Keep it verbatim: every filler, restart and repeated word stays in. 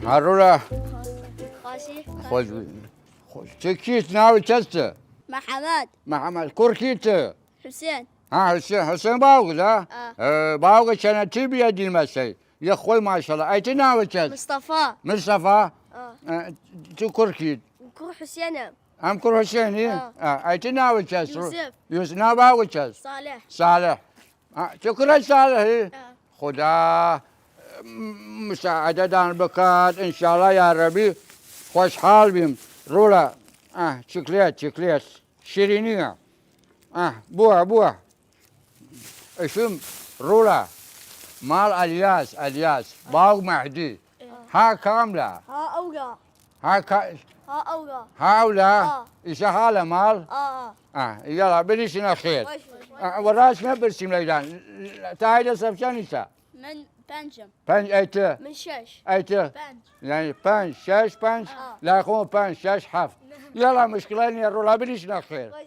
هەر ڕوولا. خۆش بی. خۆش. چ کیت ناوی چەستە؟ محمد. محمد. کوڕ کیت؟ حسین. ها، حسین. حسین باوگ دا؟ ئا. ئە، باوگ چەنە تی بیە دیمەسەی. یە خۆی ماشەڵا. ئەی چ ناوی چەست؟ مستەفا. مستەفا؟ ئا. ئە، چ کوڕ کیت؟ کوڕ حسینم. ئەم کوڕ حسینی؟ ئا. ئا، ئەی چ ناوی چەست؟ یوسف. یوسف. ناو باوگ چەست؟ صالح. صالح. ئا، چ کوڕە صالحی؟ ئا. خدا مساعدەدان بکات، انشاءالله یا ربی خوشحال بیم. ڕوولا. ئا، چکلێت، چکلێت. شیرینیە. ئا، بووە، بووە. ئشم ڕوولا. ماڵ ئەلیاس، ئەلیاس. باوگ مەهدی. ها کاملا. ها ئەولا. ها کا-، ها ئەولا. ها ئەولا؟ ئا. ئیسە هالە ماڵ؟ ئا، ئا. ئا، یەڵا، بریشنە خێر. وەش، وەش، وەش. ئا، وە ڕاست نەپرسیم لەیدان. تا هەیدە سەفچەن ئیسە؟ من پەنجم. پەنج، ئەی تە؟ من شەش. ئەی تە؟ پەنج. یعنی پەنج، شەش، پەنج. ئا. لای خۆ پەنج، شەش، هەفت. یەڵا، مشکلە نیە، ڕوولا، بریشنە خێر. وەش.